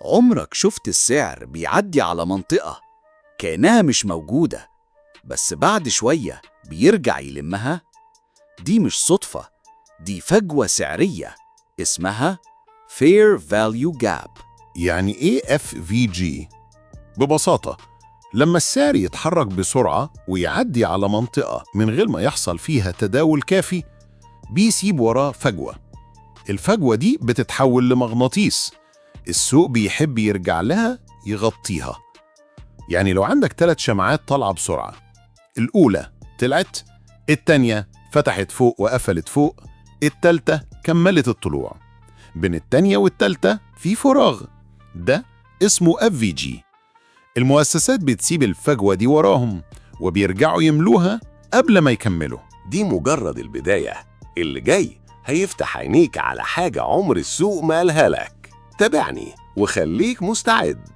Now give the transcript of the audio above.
عمرك شفت السعر بيعدي على منطقة كأنها مش موجودة، بس بعد شوية بيرجع يلمها؟ دي مش صدفة، دي فجوة سعرية اسمها Fair Value Gap. يعني إيه FVG؟ ببساطة، لما السعر يتحرك بسرعة ويعدي على منطقة من غير ما يحصل فيها تداول كافي، بيسيب وراه فجوة. الفجوة دي بتتحول لمغناطيس، السوق بيحب يرجع لها يغطيها. يعني لو عندك ثلاث شمعات طالعة بسرعة، الأولى طلعت، التانية فتحت فوق وقفلت فوق، التالتة كملت الطلوع، بين التانية والتالتة في فراغ، ده اسمه FVG. المؤسسات بتسيب الفجوة دي وراهم وبيرجعوا يملوها قبل ما يكملوا. دي مجرد البداية. اللي جاي هيفتح عينيك على حاجة عمر السوق ما قالها لك. تابعني وخليك مستعد.